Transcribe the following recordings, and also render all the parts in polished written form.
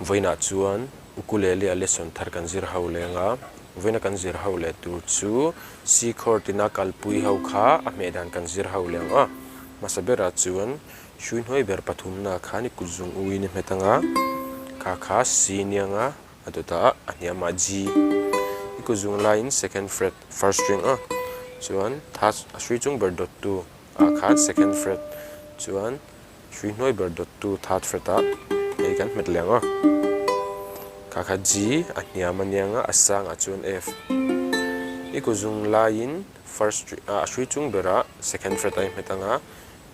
Vawiinah chuan ukulele a lesson thar kan zir ho leng a, vawiina kan zir ho leh tur chu C chord ina kalpui ho kha a hmeh dan kan zir ho leng a. Hmasa berah chuan hrui hnuai ber pathumna khan i kut zung u in i hmet ang a, kha kha C nia ang a, a dawtah a hniamah G i kut zung laiin second fret first string a, chuan third a hrui chung ber dawttu ah khan second fret chuan Hrui hnuai ber dawttu third fret ah hei kan hmet leh ang a, kha kha G a hniam a nia nga a sang ah chuan F. I kut zung laiin first ah a hrui chung berah second fret a inhmet ang a,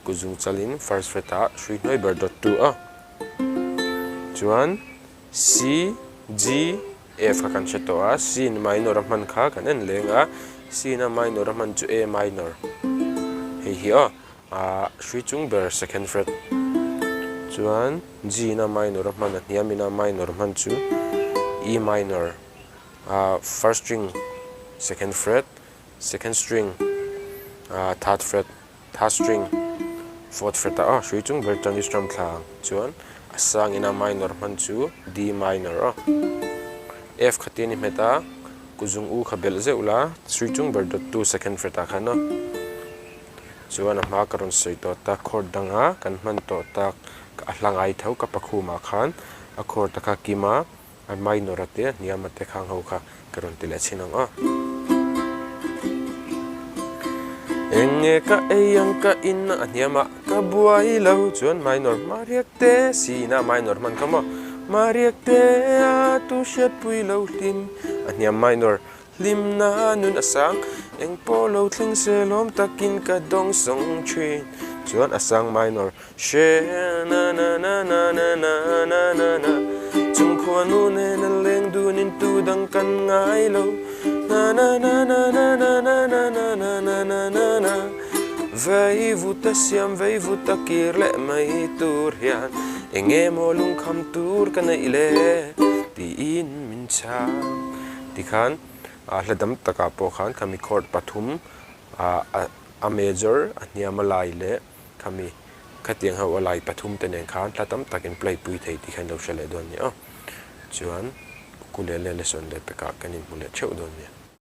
kut zung chalin first fret ah hrui hnuai ber dawttu a. Chuan C, G, F kha kan hre tawh a, C in minor a hman kha kan en leng a, C in a minor a hman chu A minor hei hi aw. Ah hrui chung ber second fret chuan G in a minor a hman a hniam in a minor hman chu E minor ah first string second fret second string ah third fret third string fourth fret ah aw hrui chung ber chuan strum thla ang chuan a sang in a minor hman chu D minor aw F khatin i hmet a kuzung u kha belh zeuh la hrui chung ber dawt tu second fret ah khan aw. Chuan a hma ka rawn sawi tawh tak chord danga kan hman tawh tak a hla ngai tho ka pakhumah khan a chord a kha kim a, a minor a te a hniam a te khang ho kha ka rawn ti leh chhin ang aw. Eng nge ka ei ang ka in a hniam a ka buai lo chuan minor hma riak te si ina minor hman kha maw hma riak te a tu hriatpui lo hlim a hniam minor Hlimna nun a sang, eng pawh lo thleng se lawm takin ka dawng sawng thin. Chuan a sang minor, she na na na na na na na na na Chung khua nu nen a leng dunin tu dang kan ngai lo na na na na na na na na na na na na na na Vei vut a siam vei vut a kir leh mai tur hian eng emaw lungkham tur ka neih le tiin min chhang. Tikhan hla dam takah pawh khan khami chord pathum a major a hniam a lai leh khami khatiang ho a lai pathum te nen khan hla tam takin play pui thei tih kha in lo hre leh dawn nia. Chuan ukulele lesson leh pekah kan inhmu leh theuh dawn nia.